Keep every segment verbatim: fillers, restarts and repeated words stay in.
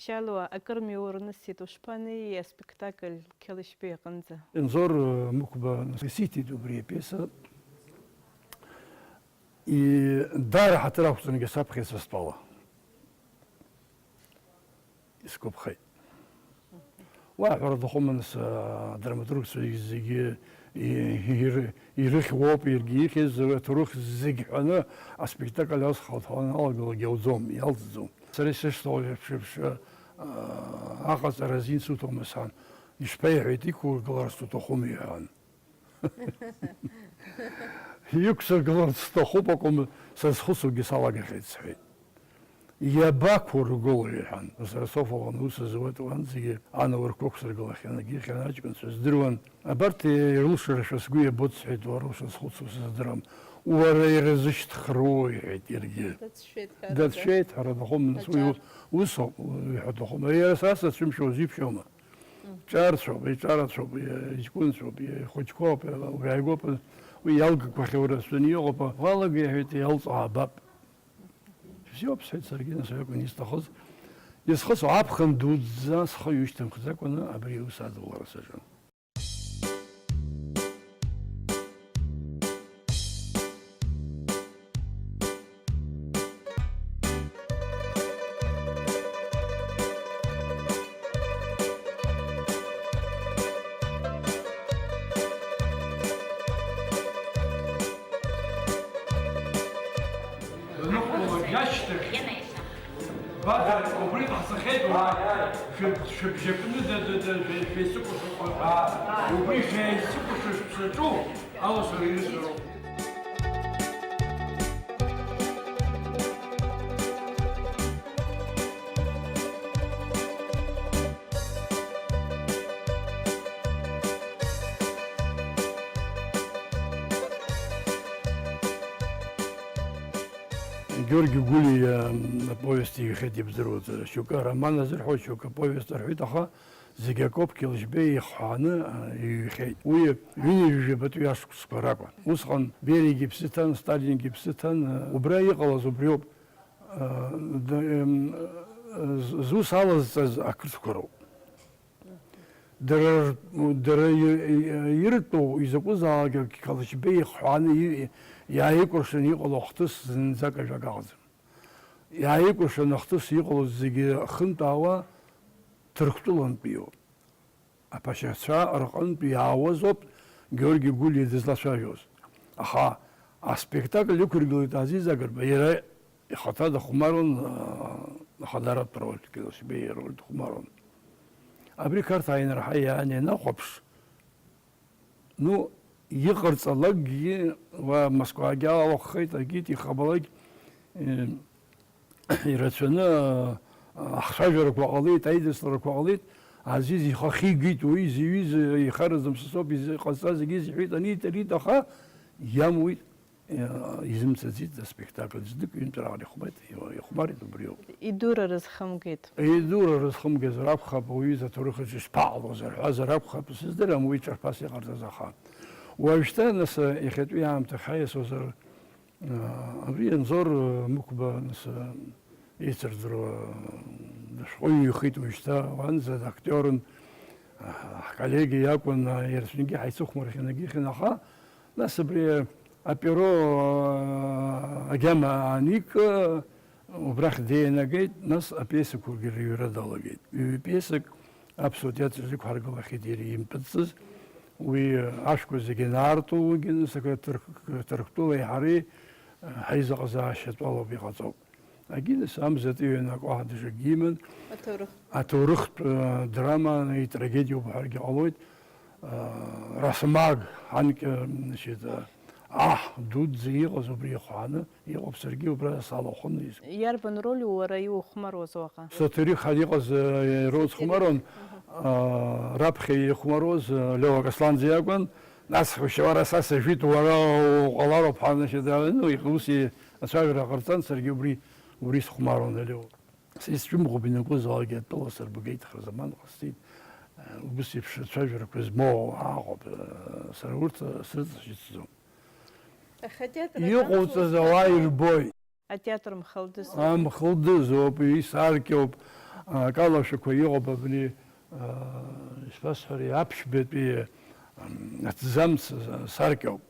Чалуа, акыр мҩа урнысит, ушԥанеи аспектакль Қьалышьбеи аҟынӡа? Анзор, э, Мықәба исиҭеит убри апиеса. И-, даара ҳаҭыр ақәҵангьы саԥхьеит са стәала. Исгәаԥхеит. Уаҳәара аҭахума, нас, адраматургцәа зегьы и-, ир-, ирыхьуоуп, иаргьы ихьыз аҭоурых зегь ҳәаны аспектакль азхалт ҳәа аналагалак иауӡом, иалҵӡом. Сара исышьҭоу еиԥш, еиԥш, а, аҟаҵара азин суҭом, сан. Ишԥаиҳәеит, иқәургыларц уҭахума, иҳәан. Иқәсыргыларц сҭахуп акәым, сазхәыцуагьы салагахьеит, сҳәеит. Иабақәургыло, иҳәан. Сара соф аҟны ус азуеит, уанӡагьы анаурқәа ықәсыргылахьан, егьи иахьан аҷкәынцәа здыруан. Абарҭ ирылшарашәа сгәы иабоит, сҳәеит, уара ушазхәыцуа сыздырам. Уара ирзышьҭхроу, иҳәеит иаргьы. Дацәшәеит ҳәа. Дацәшәеит ҳәа, рада хом, нас уи аҿар. Усоуп, иҳәа аҭахума. Иара са сацәымшәо узиԥхьома? Ҿарцәоуп, иҿарацәоуп, иҷкәынцәоуп, ихәыҷқәоуп, убри ааигәоуп, уи иалгақәахьоу рацәаны иҟоуп, уалага иҳәеит, иалҵ аабап. Бзиоуп, сҳәеит саргьы, нас уи акәын исҭахыз. Исхысуа аԥхын дуӡӡа схы ҩышьҭымхӡакәаны абри аус адулара саҿын. Даныҟалалак ашьҭахь, Баҭа, убри ҟаҳҵахьеит, уара, шәыб-, шәыбжьакны да, да, да, шәе-, шәеицыкәашо, убри шәеицыкәашо шәцаҿу алашара ирыцәароуп. Георги Гәлиа аповест иҩхьеит, ибдыруазар, шьоукы ароман азырҳәоит, шьоукы аповест рҳәеит, аха зегь акоуп Қьалышьбеи ихҳәааны, а, иҩхьеит. Уи ҩынҩажәи жәабатәи ашықәсқәа ракәын. Усҟан Бериагьы иԥсы ҭан, Сталингьы иԥсы ҭан, а, убра иҟалаз убриоуп. А, д-, ем, з-, зус алазҵаз ақырҭқәа роуп. Дара р-, дара и-, и-, иртәу изакәызаалак Қьалышьбеи ихҳәааны и-, иааикәыршаны иҟало ахҭыс зынӡак ажәак аҟаӡам. Иааикәыршаны ахҭыс иҟало зегьы хынтәаауа Ҭырқәтәылантәиоуп. Аԥашьацәа рҟынтә иаауазоуп Георги Гәлиа дызлацәажәоз. Аха аспектакль ықәиргылеит Азиз Агрба, иара ихаҭа дыхәмаруан, а, ахадаратә роль, Қьалышьбеи ироль дыхәмаруан. Абри Қарҭ аинраҳа иаан ианахәаԥш, ну, иҟарҵалакгьы, уа Москвагьы алахәхеит, агеит, ихабалак, э, ирацәаны, а, ахцәажәарақәа ҟалеит, аидысларақәа ҟалеит, Азиз ихы ахьигеит, уи зиҩыз ихараӡам, са соуп изыҟазҵаз, зегьы изҳәеит, анит, арит, аха иамуит. Изымцаӡеит аспектакль, знык ҩынтәраара ихәмарит, ихәмарит убриоуп. Идура рызхымгеит. Идура рызхымгазар акәхап, уаҩы изы аҭоурых аҿы ишԥаҟалозар ҳәазар акәхап, сыздырам уи ҿарԥас иҟарҵаз, аха уажәшьҭа, нас, иахьатәи аамҭахь ҳаиасуазар, а, абри Анзор, а, Мықәба, нас, а, ицырӡруа, а, шәҟәыҩҩы ихеит уажәшьҭа, уанӡа актиорын, а, ҳколлега иакәын, а, иарсынгьы ҳаицыхәмархьан, агьихьан, аха, нас абри аперо, а, агьама ааник, убрахь деинагеит, нас апиесақәагьы рыҩра далагеит. Ҩ-пиесак аԥсуа театр азы иқәҳаргылахьеит иара импыҵҵыз. Уи ашәқәа зегьы анаарту, уигьы, нас, акы Ҭырқә-, Ҭырқәтәылеи ҳареи, а, ҳаизыҟазаашьатә алоуп, иҟаҵоуп. Агинес амза ҵеиҩын акәаҳа дыжагьы иман. Аҭоурых. Аҭоурыхтә, э, драма, итрагедиоуп ҳәаргьы ҟалоит. Э, Расмаг, ҳанкьа, значит, э, аҳ дуӡӡа иҟаз убри ихәааны иҟоуп, саргьы убра салахәын. Иарбан роль уара иухәмаруаз уаҟа? Сатирих ҳан иҟаз, э, роль схәмаруан. Аҳа. Э, раԥхьа ихәмаруаз, э, Леуа Касланӡа иакәын. Нас, ушьа, уара са сажәит, уара уҟалароуп ҳәа, значит, э, ну, ус и-, ацәажәара ҟарҵан, саргьы убри Убри схәмаруан, Лео. Са исцәымӷуп, ианакәызаалакгьы атәыла сырбгеит, хырзаман ҟасҵеит. Убыс еиԥш ацәажәарақәа змоу ааҟоуп, сара урҭ срыҵашьыцӡом. Аха атеатр иҟауҵаз аҿы ауаа ирбоит. Атеатр мхылдызуп. А, мхылдызуп, исаркьоуп. Акалашәақәа иҟоуп абни, ишԥасҳәари, аԥшьбатәи аҭӡамц саркьоуп.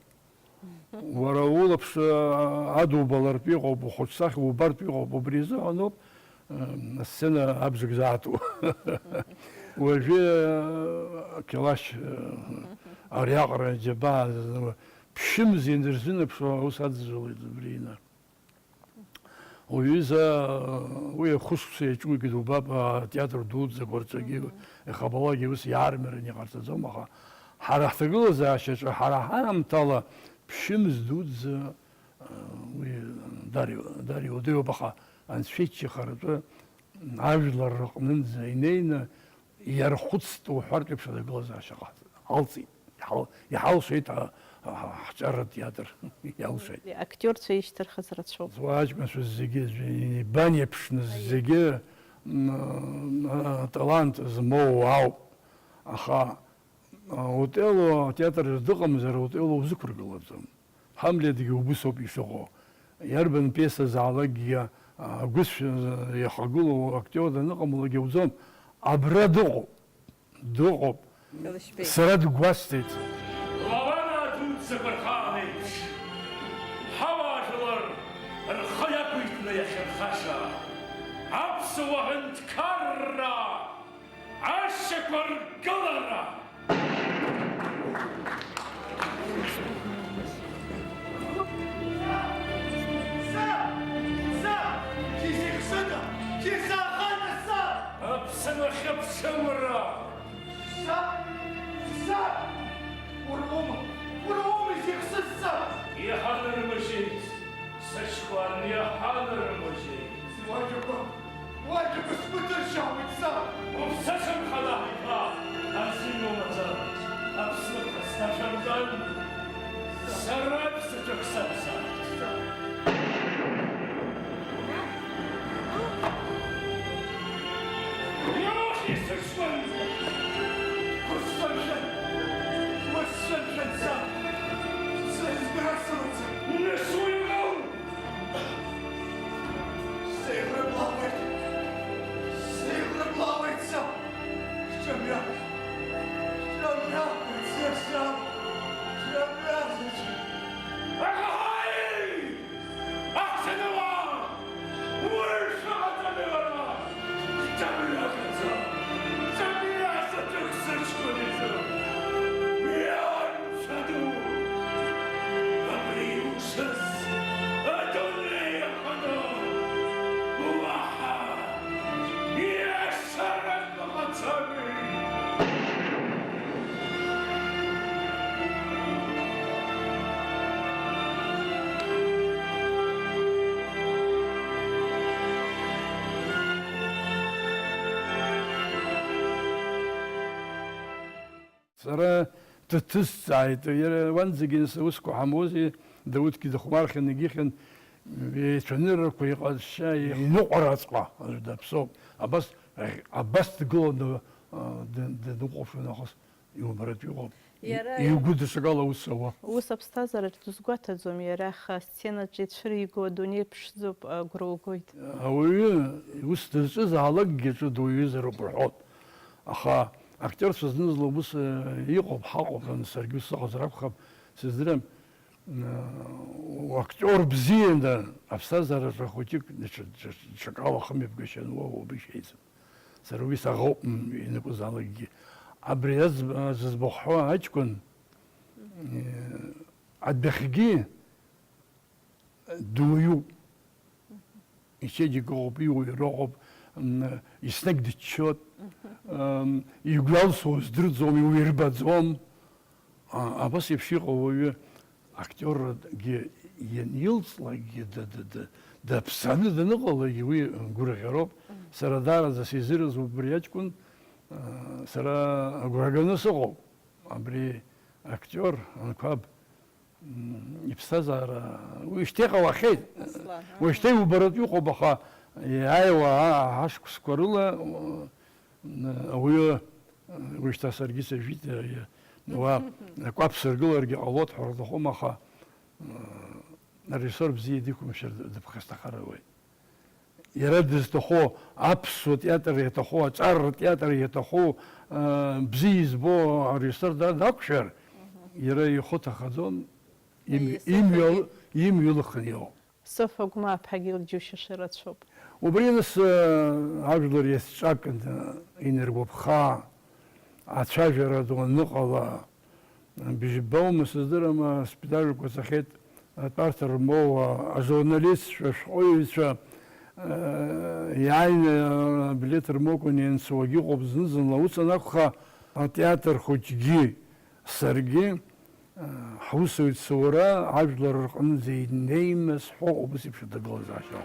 Уара улаԥш адубалартә иҟоуп, ухәыҷсахьа убартә иҟоуп, убри изыҳәаноуп асцена абжак заату. Уажәы ақьалашь ариаҟара џьабаа ԥшьымз ианырзынаԥшуа аус адызулеит убри ина. Уҩыза, уи ахәышықәса иаҿугьы дубап, атеатр дуӡӡақәа рҿагьы, ихабалагьы ус иаармараны иҟарҵаӡом, аха ҳара ҳҭагылазаашьаҿы, ҳара ҳаамҭала ԥшьымз дуӡӡа, уи дар-, дар иудеиуп, аха анцәа иччахаратәы ажәлар рыҟнынӡа инеины иархәыцт уҳәартә еиԥш аҭагылазаашьа ҟаҳҵеит, ҟалҵеит. Иҳал-, иҳалшеит ҳа-, ҳа-, ҳаҿар атеатр, иалшеит. Актиорцәа ишьҭырхыз рацәоуп. Уа аҷкәынцәа зегьы, зегьы, ибанеиԥшны зегьы, м, аталант змоу ауп. Аха, а, Отелло атеатр дыҟамзар, Отелло узықәыргылаӡом. Ҳамлетгьы убыс ауп ишыҟоу. Иарбан пиесазаалакгьы, а, агәыцә иахагылоу актиор даныҟамлогьы ауӡом. Абра дыҟоуп. Дыҟоуп. Илышьбеит. Сара дгәасҭеит. Лаванаа дуӡӡақәа рхаан еиԥш, ҳауаажәлар рхы иақәиҭны иахьырхаша, аԥсуа ҳәынҭқарра, ашьақәыргылара! Саб! Саб! Шәизыхшыда? Шәизаахада, саб? Аԥсынахьы аԥшымра! Саб! Саб! Уара уоума? Уара уоума изыхшыз, саб? Иҳанармыжьит, сыҷкәын, иҳанармыжьит. Уажәақәа, уажәақәа сгәы ҭыршьаауеит, саб! Уԥсы ҽынхалааит ҳәа азин умаӡам, Аԥсныҟа снашәамган, сара аԥсаҿак сакәзааит. Иахьа сыҽуан, сыҽуан, сыҽуан, саб, сызбара сымаӡам. Нас уи ау! Сеихырблаауеит! Сеихырблаауеит, саб! Сҿамҩа! Сҿамҩа! Саб! Сҿамҩа! Аҳаи! Аҳҭынуаа! Уи шәаҟаҵами уара? Сҿамҩа агаӡа! Сҿамҩа саҭых сыҷкәын изы! Иан Саду, абри иушаз адунеи аҟны уаҳа иашарак ыҟаӡами? Сара дҭысҵааит, иара уанӡагьы нас аусқәа ҳамоузеи, Дауҭгьы дыхәмархьан, егьихьан, еицәаныррақәа иҟазшьа, иныҟәараҵәҟьа аӡә даԥсоуп. Абас, абас дгыланы, а, д-, даныхәаԥшуа нахыс иубаратәы иҟоуп. Иара Игәы даҽакала аус ауа. Ус аԥсҭазаараҿ дызгәаҭаӡом иара, аха асценаҿ ицәыриго адунеи ԥшӡоуп, агәра угоит. Ауаҩы ус дызҿызаалакгьы аҿы дуаҩызароуп рҳәоит. Аха актиорцәа зны-зынла ус, э, иҟоуп, ҳаҟоуп, саргьы ус сыҟазар акәхап, сыздырам, э, актиор бзианы аԥсҭазаараҿы хәыҷык даҽа, даҽа, даҽакала ахымҩаԥгашьа ануа убри шәеиӡам. Сара уи саӷоуп, м, ианакәызаалакгьы. Абри аз-, зызбахәҳәо аҷкәын, э, адәахьгьы дуаҩуп. Ичеиџьыка ыҟоуп, иуаҩра ыҟоуп, м, еснагь дыччоит. М, игәы иалсуа здырӡом, иуирбаӡом. А, абас еиԥш иҟоу уаҩы актиоррагьы ианилҵлакгьы, д-, д-, д-, даԥсаны даныҟалогьы уи гәырӷьароуп. Сара даараӡа сизыразуп убри аҷкәын, а, сара агәра ганы сыҟоуп. Абри актиор Анқәаб, м, иԥсҭазаара уи шьҭеиҟалахьеит. Аслан, аа. Уажәшьҭа иубаратәы иҟоуп, аха иааиуа а-, ашықәсқәа рыла, м, ауаҩы, уажәшьҭа саргьы сажәит, э, уа акәаԥ сыргыларгьы ҟалоит ҳәа рҭахым, аха, м, арежиссор бзиа диқәымшәар д-, дыԥхасҭахар ауеит. Иара дызҭаху, аԥсуа театр иаҭаху, аҵарратә театр иаҭаху, а, бзиа избо арежиссер да-, дақәшәар, иара ихәы ҭахаӡом, им-, Аиасыфагьы. Имҩал-, имҩалыхны иҟоуп. Софа Гәмааԥҳагьы илџьушьаша рацәоуп. Убри нас, а, ажәлар иацәҵәак, а, инаргәаԥха, ацәажәара ду аныҟала, Бжьба аума сыздырам, аспектакльқәа цахьеит, атәарҭа рмоуа, ажурналистцәа, ашәҟәыҩҩцәа, э, иааины, э, аблеҭ рмоукәа инеинцауагьы ыҟоуп зны-зынла. Ус анакәха, атеатр хәыҷгьы саргьы, э, ҳусеицура ажәлар рҟынӡа инеима сҳәо, убас еиԥш аҭагылазаашьа.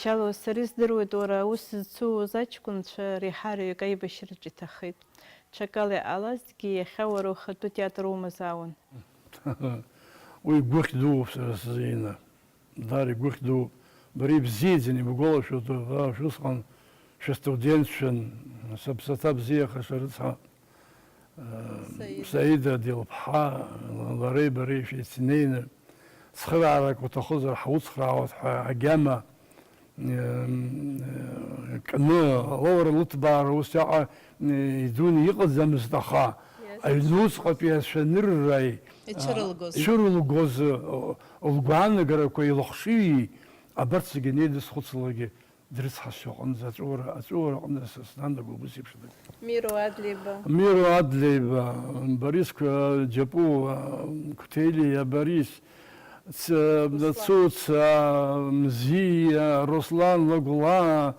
Шьалуа, сара издыруеит, уара аус зцуз аҷкәынцәа реиҳараҩык аибашьраҿы иҭахеит. Ҽакала иҟалазҭгьы, иахьа уара ухатәы театр умазаауан. Уи гәыхь дууп сара сзы, Инна. Даара игәыхь дууп. Бара ибзиаӡаны ибгәалашәоит, уара шәусҟан шәыстудентцәан, сыԥсаҭа бзиахаша рыцҳа, э, Саида. Саида Делԥҳа, лареи бареи шәеицнеины, цхыраарак уҭахызар, ҳуцхраауеит ҳәа агьама, э, кны, лаура лыҭбаара ус иаҟа, э, идуны иҟаӡамызт, аха Иазыԥш- аҩнуҵҟатәи ацәанырраи, Ицәырылгоз. Ицәырылгоз, э, лгәаанагарақәа, илыхшыҩи, абарҭ зегьы неидысхәыцлакгьы дрыцҳасшьо аҟынӡа аҵәуара, аҵәуара аҟынӡа са снанаго убыс еиԥш адәы. Миро Адлеиба. Миро Адлеиба, Борис Қ-, Џьапуа, Қәҭелиа Борис, Ц-, Руслан. Цуца, Мзиа, Руслан Лагәлаа,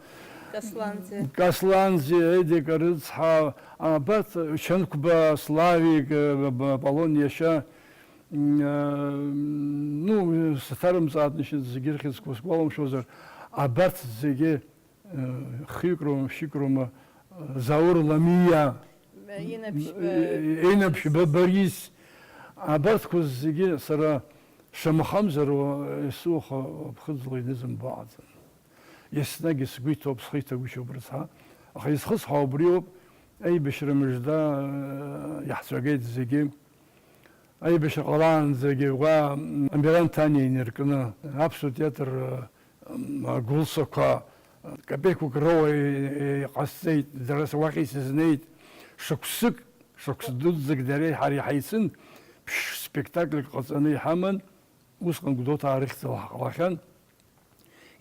Касланӡе. Касланӡе, Едик рыцҳа, абарҭ Шьанқәба Славик, э, б-, Аполлон иашьа, М, э, ну, саҭарымҵааит, зегьы рхьыӡқәа сгәаламшәозар, абарҭ зегьы, э, хҩык роума, ԥшьҩык роума, э, Заур Ламиа, Инаԥшьба. Э, Инаԥшьба Борис, абарҭқәа зегьы сара шамахамзар, уа, есуаха ԥхыӡла инызымбо аӡам. Еснагь сгәы иҭоуп, схы иҭагәышьоуп рыцҳа, аха изхысҳәаау убриоуп, аибашьра мыжда, э, иаҳцәагеит зегьы. Аибашьра ҟалаанӡагьы уа Амиран Ҭаниа инаркны, аԥсуа театр, м, агәылсақәа, капеиқәак роуа иҟасҵеит, дара уахь исызнеит. Шықәсык, шықәс дуӡӡак дареи ҳареи ҳаицын, ԥшь-спектакльк ҟаҵаны иҳаман, усҟан Гәдоуҭаа рыхьӡала ҳҟалахьан.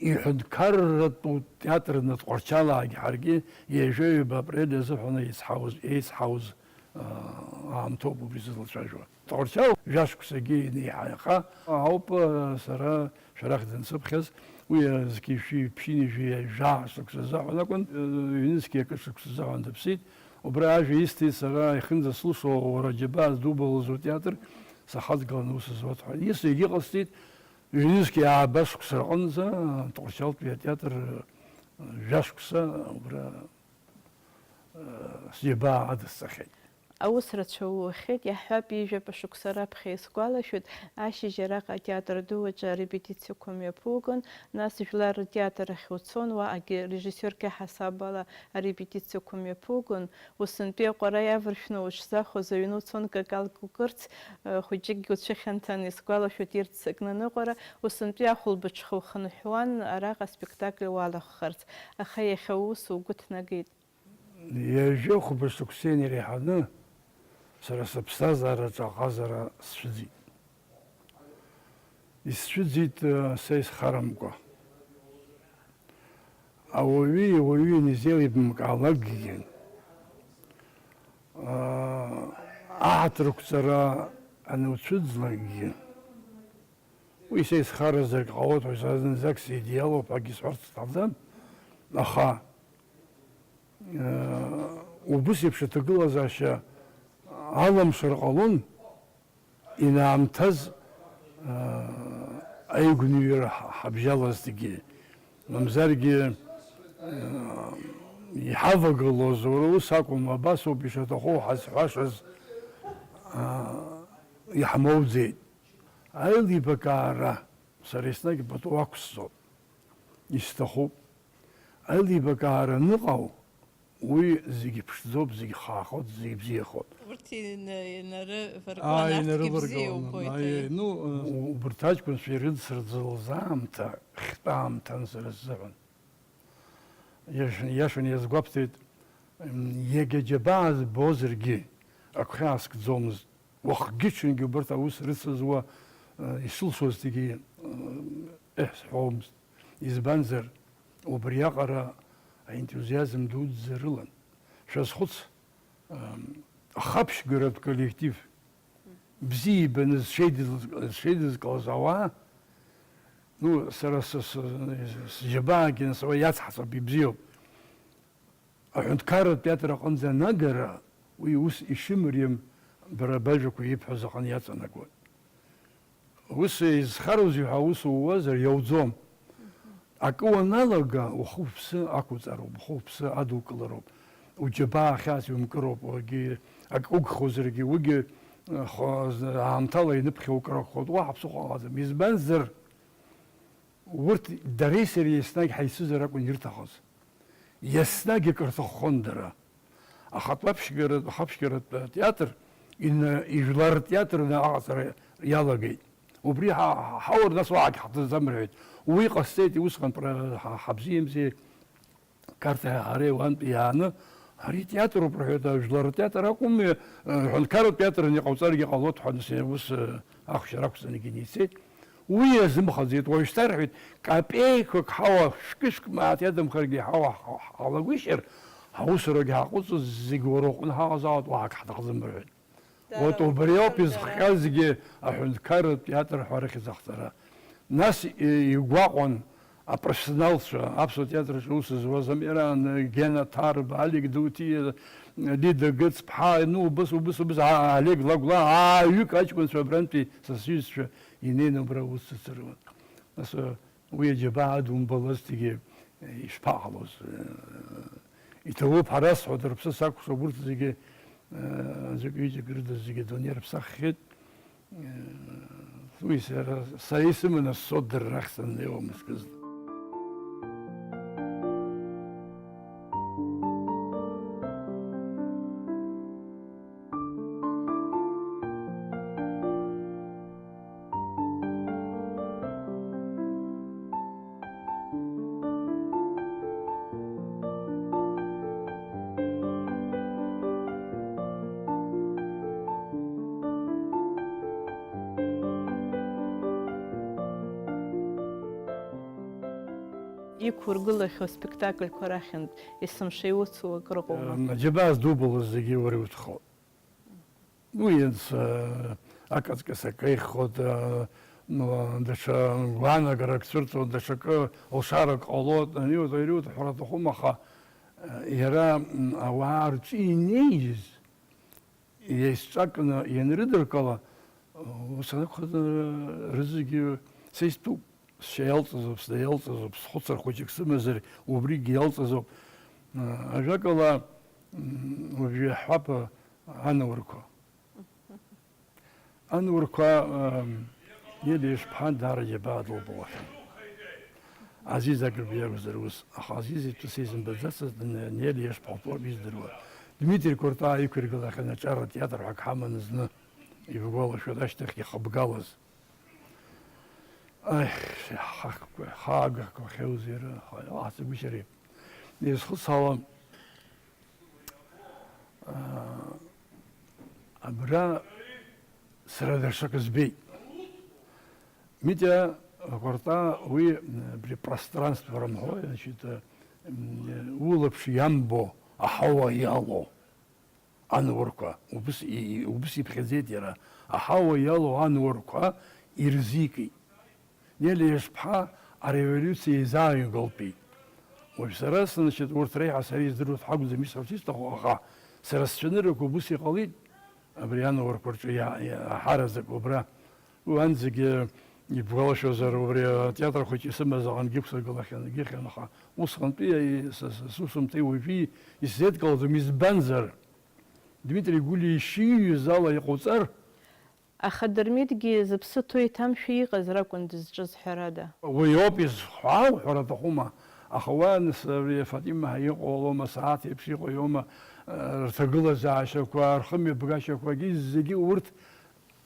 Иҳәынҭқарратә театрны Тҟәарчалаагьы ҳаргьы ҩажәа ҩба апрель азыҳәан еицҳауз, еицҳауз, аа, аамҭоуп убри сызлацәажәо. Тҟәарчал жәашықәсагьы инеиҳаиха ауп, аа, сара шәарах дансыԥхьаз, уи зқьи жәшәи ԥшьынҩажәи жәаа шықәса азыҳәан акәын, ҩнызқьи акы шықәса азыҳәан дыԥсит. Убра ажәа исҭеит сара, ихынӡасылшо, уара џьабаа здубалаз утеатр сахаҵгыланы ус зуеит ҳәа. Ис егьи ҟасҵеит, Ҩнызқьи ааба шықәса рҟынӡа Тҟәарчалтәи атеатр, э, жәашықәса убра, э, сџьабаа адысҵахьеит. Аус рацәа уухьеит, иаҳҳәап, ҩажәа шықәса раԥхьа исгәалашәоит, ашьыжь араҟа атеатр ду аҿы арепетициақәа мҩаԥугон, нас жәлар ртеатр ахь уцон, уаҟагьы режиссиорк иаҳасабала арепетициақәа мҩаԥугон, Усынтәи аҟәара иавыршәны уҽзахәоз аҩны уцон какалк укырц, э, хәыҷыкгьы уцәыхьанҭан, исгәалашәоит, ирццакны аныҟәара, усынтәи ахәылбыҽха ухынҳәуан араҟа аспектакль уалахәхарц, аха иахьа уус угәы ҭнагеит. Ҩажәи хәба шықәса инареиҳаны сара сыԥсҭазаараҿы аҟазара сцәыӡит. Исцәыӡит, э, са исхарамкәа. Ауаҩы иуаҩы ианизеилибамкаалакгьы, аа, аҳаҭырқәҵара ануцәыӡлакгьы, уи са исхаразаргь ҟалоит ҳәа, са зынӡак сидеалоуп ҳәагьы сҳәарц сҭахӡам, аха, аа, убыс еиԥш аҭагылазаашьа аламшар ҟалон, Инаамҭаз, аа, аигәныҩра ҳа-, ҳабжьалазҭгьы, мамзаргьы, Иҳавагылоз уара ус акәым, абас ауп ишаҭаху ҳазҳәашаз, аа, иаҳмоуӡеит. Аилибакаара сара еснагь пату ақәсҵоит, исҭахуп. Аилибакаара аныҟоу, уи зегьы ԥшӡоуп, зегьы хаахоит, зегьы бзиахоит. Урҭ ина-, инарываргылан, Ааи, арҭгьы бзиа инарываргыланы, убоит, ааи, аи. Ну, э, У-, убарҭ аҷкәынцәа ирыцырӡылоз аамҭа, хьтәы аамҭан сара сзыҳәан. Иашан, иашан иазгәаԥхеит, м, иагьа џьабаа збозаргьы, агәхьаа скӡомызт. Уахгьы-ҽынгьы убарҭ аус рыцызуа, э, исылшоз зегьы, э, еҳ, сҳәомызт. Избанзар, убриаҟара аентузиазм дуӡӡа рылан. Шәазхәыц, м, ахаԥшьгаратә коллектив бзиа ибаны зҽеидыз-, зҽеидызкылаз ауаа, ну, сара сы-, сы-, сџьабаагьы нас уа иацҳҵап, ибзиоуп. Аҳәынҭқарратә театр аҟынӡа анагара, уи ус ишымариам, бара бажәақәа ибҳәаз аҟны иаҵанакуан. Ус изхароузеи ҳәа аус ууазар, иауӡом. Акы уаналага, ухы-уԥсы ақәуҵароуп, ухы-уԥсы адукылароуп. Уџьабаа ахьаас иумкыроуп, уагьы акы угхозаргьы, уигьы, э, хо-, аамҭала иныԥхьо укыр акәхоит, уаҳа ԥсыхәа ҟалаӡам. Избанзар, урҭ дареи сареи еснагь ҳаицызар акәын ирҭахыз. Еснагь акыр рҭаххон дара. Ахатә аԥшьгаратә, ахаԥшьгаратә театр ина-, ижәлар ртеатрны аҟаҵара иалагеит. Убри ҳа-, ҳаур, нас уаҳагь ҳҭаӡам рҳәеит. Уи ҟасҵеит, усҟан пра-, ҳа-, ҳабзиамзеи, Қарҭи ҳареи уантәи иааны, ари театруп рҳәеит, ажәлар ртеатр акәым, э, ҳәынҭқарратә театрны иҟауҵаргьы ҟалоит ҳәа, нас ус, э, ахәшьара ақәҵаны егьиницеит. Уи иазымхаӡеит, уажәшьҭа рҳәеит, капеиқәак ҳауа, шәкы-шәк мааҭ иадамхаргьы ҳауа ҳ-, ҳалагәышьар, аусурагьы ҳаҟәыҵыз зегь уара уҟны ҳаҟазаауеит, уаҳа акы ҳҭахӡам рҳәеит. Дара Урҭ убри ауп рхәыцрақәа изхҟьазгьы аҳәынҭқарратә театр ҳәа арахь изахҵара. Нас, э, игәаҟуан апрофессионалцәа, аԥсуа театр аҿы аус зуаз Амиран, Гена Ҭарба, Алик Дутиа, Лида Гыцԥҳа, ну, убыс, убыс, убыс, а-, Олег Лагәлаа, ааҩык аҷкәынцәа абрантәи са сҩызцәа инеины убра аус сыцыруан. Нас, э, Уи аџьабаа адумбалазҭгьы, э, ишԥаҟалоз? Э, иҭабуп, ҳара сҳәоит, рыԥсы сакәхшоуп, урҭ зегьы, э, аӡәык-ҩыџьак рыда зегьы адунеи рыԥсаххьеит. Э, уи сара, сара исыманы сцот дара рахь саннеиуам скызны. Иқәургылахьоу аспектакльқәа рахьынтә есымша иуцу акрыҟоума? Џьабаа здубалаз зегьы уара иутәхоит. Уи ианц, э, акаҵкьас акы иххот, э, ну, даҽа гәаанагарак цәырҵуан, даҽакы лшарак ҟалот, аниут, ариут ҳәара аҭахума, аха, э, иара, м, ауаа рҿы инеиз, еизҿакны ианрыдыркала, ус анакәха, э, рызегьы са истәуп. Сшьа иалҵызоуп, сда иалҵызоуп, схәыцра хәыҷык сымазар, убригьы иалҵызоуп. Ажәакала, м, уажәы иаҳҳәап, анаурқәа. Анаурқәа, ам, Нели Ешԥҳа даара џьабаа дылбалахьан. Азиз Агрба иакәзар ус, аха Азиз иԥсы сизымбаӡацызт, Н-, Нели Ешԥҳа лтәоуп издыруа. Дмитри Кәыртаа иқәиргылахьан аҿар атеатр ҳәа ак ҳаман зны, ибгәалашәоит, ашьҭахь ихыбгалаз. Аих, ҳахқәа, ҳаагақәа хьеузеи ара, ҳа-, ҳаҵагәышьари. Изхысҳәаауа, аа, абра сара даҽакы збеит. Митиа Кәарта уи, м, абри пространство рымҳәои, значит, м, улаԥш иамбо аҳауа иалоу. Ануарқәа, убыс и-, и-, убыс иԥхьаӡеит иара, аҳауа иалоу ануарқәа ирзикит. Нели Ешԥҳа ареволиуциа изааигәалтәит. Уажә сара, значит, урҭ реиҳа сара издыруа ҳакәӡам исҳәарц исҭаху, аха сара сцәаныррақәа убыс иҟалеит, абри ануарқәа рҿы иа-, иа-, аҳараӡак убра. Уи анӡагьы Ибгәалашәозар, убри атеатр хәыҷ исымаз аҟынгьы ықәсыргылахьан, егьихьан, аха усҟантәи са, са, сусумҭеи уажәи исзеидкылаӡом, избанзар, Дмитри Гәлиа ишиҩыз ала иҟауҵар. Аха Дырмитгьы зыԥсы ҭоу иҭамшәа иҟаз ракәын дызҿыз, ҳәарада. Уи ауп изҳәаау, ҳәара аҭахума, аха уа нас абри Фатима ҳәа иҟоу алоума, асааҭ еиԥш иҟоу иоума, рҭагылазаашьақәа, рхымҩаԥгашьақәагьы зегьы урҭ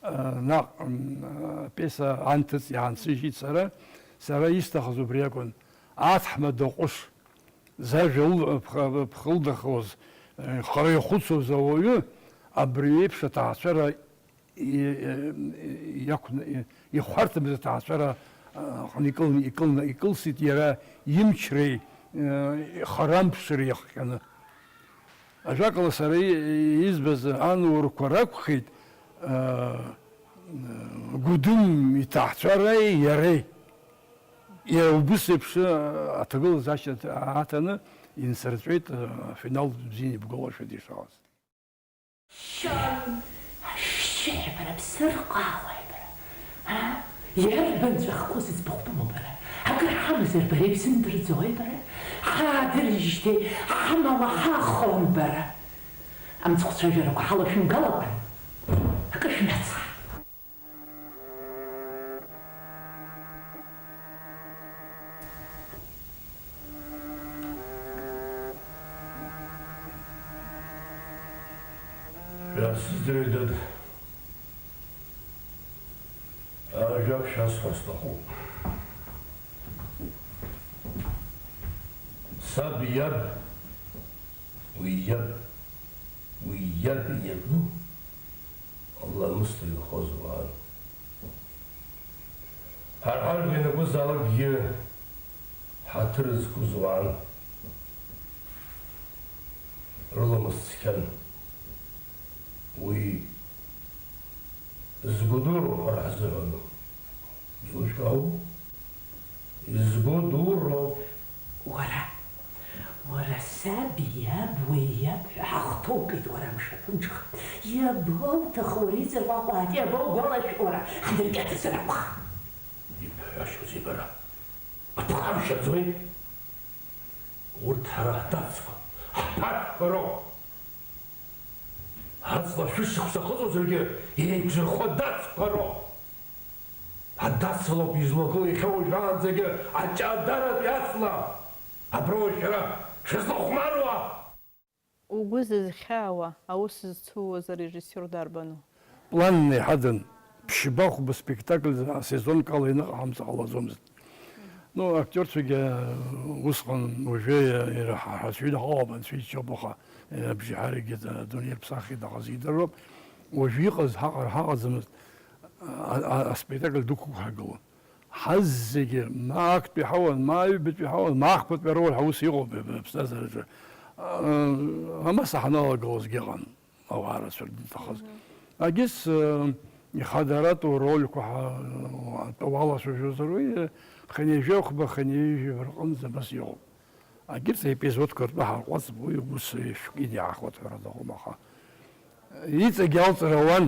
Наҟ, м, апиеса анҭыҵ иаансыжьит сара. Сара исҭахыз убри акәын. Аҭаҳмада ҟәыш, зажәа ыл-, ԥх-, ԥхылдахоз, хара ихәыцуаз ауаҩы, абри еиԥш аҭаацәара и-, и-, иақәна-, и-, ихәарҭамыз аҭаацәара аҟны икылны, икылны, икылсит иара имчреи, ихарамԥшреи иахҟьаны. Ажәакала, сара и-, избаз анурқәа ракәхеит, аа, Гәыдым иҭаацәареи иареи. Иара убыс еиԥш, аа, аҭагылазаашьа аҭ-, аҭаны инсырҵәеит, аа, афинал бзианы ибгәалашәоит ишаауаз. Шьоу, ашьшьыҳәа бара, бсырҟаауеи бара? А? Иарбан ҵәахқәоу зыӡбахә бымоу бара? Акыр ҳамазар бара ибзымдырӡои бара? Ҳаадырижьҭеи ҳамала ҳахон бара. Амцхәцәажәарақәа ҳалашәымгалакәан, акы шәнацҳа. Шәасыздырҩ, дад. Ажәак шәасҳәар сҭахуп. Саб иаб, уи иаб, уи иаб иабну, ламысла инхоз уаан. Ҳара ҳажәла ианакәызаалакгьы ҳаҭыр зқәыз уаан. Рыламыс цқьан. Уи згәы дуроуп ҳара ҳзыҳәан. Илышәкаау? Изгәы дуроуп. Уара, уара саб иаб, уи иаб ҳәа ҳахҭоукит, уара мшаԥымҽха. Иабауҭаху уара иҵаркәакәаат, иабаугәалашәо уара, ҳдыркьаҭазар акәхап. Ибҳәашьозеи бара? Быԥхамшьаӡои? Урҭ ҳара ҳдацқәа, ҳԥашәқәа роуп. Аҵла шәышықәса ахыҵуазаргьы, иреиқәзырхо адацқәа роуп. Адацлоуп излагылоу иахьа уажәраанӡагьы аҷадаратәи аҵла. Абра уажә шәара шәызлахәмаруа! Угәы зызхьаауа аус зцуз арежиссиор дарбану? Планны иҳадан, ԥшьба-хәба спектакль асезонк ала иныҟаҳамҵо ҟалаӡомызт. Ну, актиорцәагьы усҟан уажәы иара ҳа-, ҳацәҩыда ҳауп, анцәа иччоуп, аха, э, абжьаҳарагьы адунеи рԥсахит, аха зегьы дыруп. Уажәы иҟаз ҳаҟар ҳаҟаӡамызт, а, а, аспектакль дықәуп ҳагылон. Ҳаззегьы, ма актәи ҳауан, ма аҩбатәи ҳауан, ма ахԥатәи ароль ҳаус иҟоуп аԥсҭазаараҿы. А, амаса ҳаналагалозгьы ыҟан. Ауаа рацәа рдыҭахаз. Мгм. Агьыс, э, ихадаратәу рольқәа ҳа-, атәы уалацәажәозар, уи, э, хынҩажәи хәба, хынҩажәи жәаба рҟынӡа абас иҟоуп. Агьырҭ аепизодқәа ртәы ҳарҟәаҵып, уи ус ишәкы иниаахуеит ҳәа рыҭахума, аха иҵегь алҵра ауан,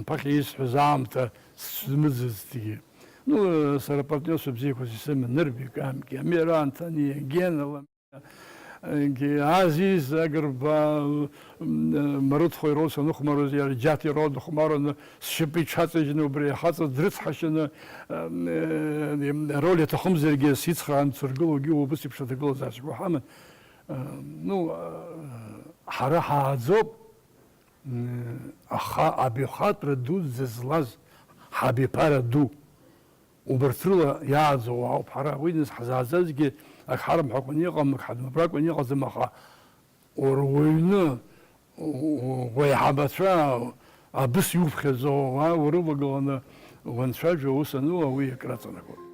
ԥахьа исҳәаз аамҭа сзымыӡызҭгьы. Ну, э, сара партнерцәа бзиақәа сисыман, Нырбеи Камки, Амир Анҭани, Гена Лам-, Азиз Агрба, м, Марыҭхәа ироль саныхәмаруаз, иара Џьаҭ ироль дыхәмаруаны, сшьапы иҽаҵажьны, убри ахаҵа дрыцҳашьаны, м, э, роль аҭахымзаргьы, сицхрааны дсыргылогьы убыс еиԥш аҭагылазаашьақәа ҳаман. Э, ну, э, ҳара ҳааӡоуп, м, аха абаҩхатәра дуӡӡа злаз ҳабиԥара ду. Убарҭ рыла иааӡоу ауп ҳара, уи нас ҳзааӡазгьы ак ҳарымҳәакәан иҟам, ак ҳадмырбракәан иҟаӡам, аха уара уҩны, у-, у-, уеиҳабацәа абыс иуԥхьаӡо, уа урывагыланы уанцәажәо, ус аныла, уи акраҵанакуеит.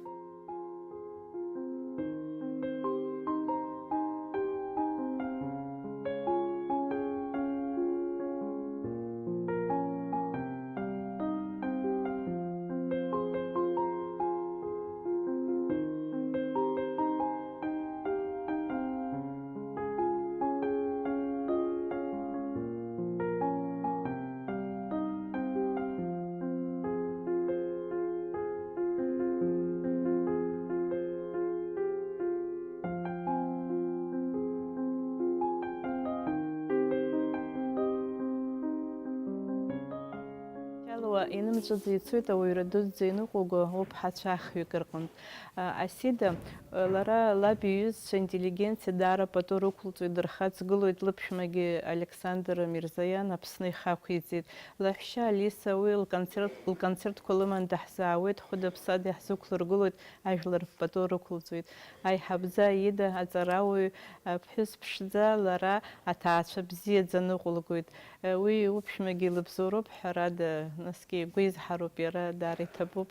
Инымҵәаӡа ицоит ауаҩра дуӡӡа иныҟәуго уԥҳацәа ахҩык рҟынтә. Асида, лара лаб иҩызцәа интеллигенциа даара пату рықәлҵоит, дырхаҵгылоит, лыԥшәмагьы Александр Мирзоиан Аԥсны ихы ақәиҵеит. Лаҳәшьа Алиса, уи лконцерт, лконцертқәа лыман даҳзаауеит, хәыда-ԥсада иаҳзықәлыргылоит, ажәлар пату рықәылҵоит. Аиҳабӡа Аида, аҵарауаҩ, аԥҳәыс ԥшӡа, лара аҭаацәа бзиаӡа ныҟәылгоит. Уи уԥшәмагьы илыбзоуроуп, ҳәарада, насгьы игәы изҳароуп, иара даара иҭабуп.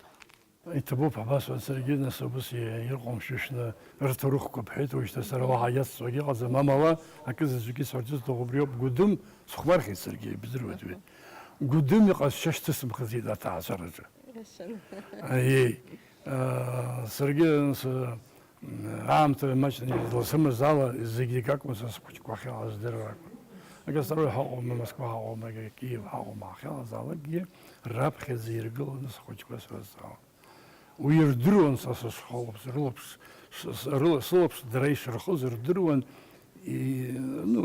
Иҭабуп, ҳбасҳәоит саргьы, нас, убыс ирҟәымшәышәны рҭоурыхқәа бҳәеит, уажәшьҭа сара уаҳа иацҵо акгьы ыҟаӡам, амала акы заҵәык исҳәарц исҭаху убриоуп, Гәыдым сыхәмархьеит саргьы, ибдыруеит уи. Гәыдым иҟазшьа шьҭысымхыцызт аҭаацәараҿы. Аиеи. Аа, саргьы, нас, аамҭа маҷны изласымаз ала, зегьы акакәын са схәыҷқәа ахьыҟаз здырыр акәын. Агастроль ҳаҟоума, Москва ҳаҟоума, Киев ҳаҟоума, ахьыҟазаалакгьы раԥхьаӡа иргыланы схәыҷқәа срызҵаауан. Уи ирдыруан са сышхылаԥш, рылаԥш, с-, с-, рыла-, сылаԥш дара ишырхыз рдыруан, и-, ну,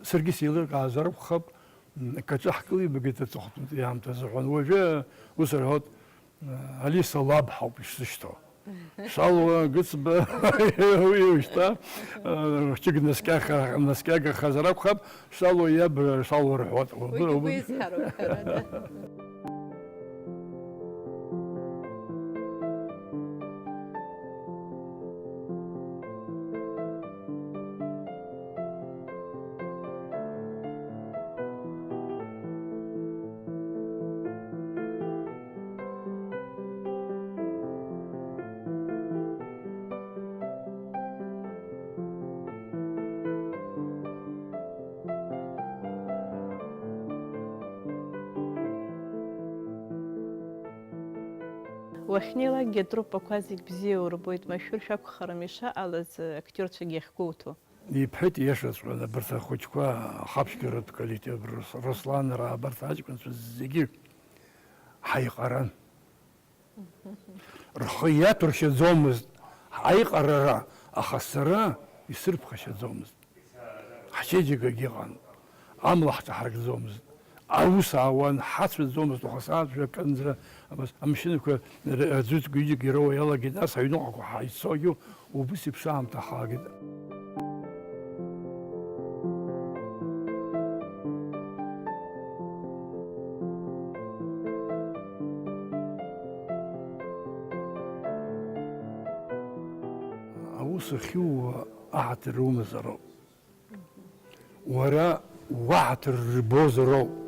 саргьы сеилыркаазар акәхап, м, акаҿы ҳкылибагеит аҵыхәтәантәи аамҭазы ҳәа. Уажәы ус рҳәоит, Алиса лаб ҳауп ишсышьҭоу. Шалуа Гыцба уи ушьҭа, э, хәыҷык наскьаха-, наскьагахазар акәхап, Шалуа иаб, Шалуа рҳәоит. Уигьы гәеизҳароуп, ҳәарада. Уахьнеилакгьы атруппақәа зегь бзиа урбоит, машәыршәа акәхарым ишаҟалаз, актиорцәагьы ахьгәоуҭо. Ибҳәеит иашаҵәҟьаны, абарҭ ахәыҷқәа, ахаԥшьгаратә коллектив, Рус-, Русланра, абарҭ аҷкәынцәа зегьы ҳаиҟаран. Рхы иаҭәыршьаӡомызт ҳаиҟарара, аха сара исырԥхашьаӡомызт. Ҳчеиџьыкагьы ыҟан, амла ҳҿаҳаргӡомызт. Аус аауан, ҳацәаӡомызт, уаха сааҭ жәакынӡа, амашьынақәа р-, аӡәык-ҩыџьак ироуа иалагеит, нас аҩныҟақәа ҳаиццогьы убыс еиԥш аамҭа ҳалагеит. Аус ахьууа аҳаҭыр умазароуп. Уара уаҳаҭыр рбозароуп.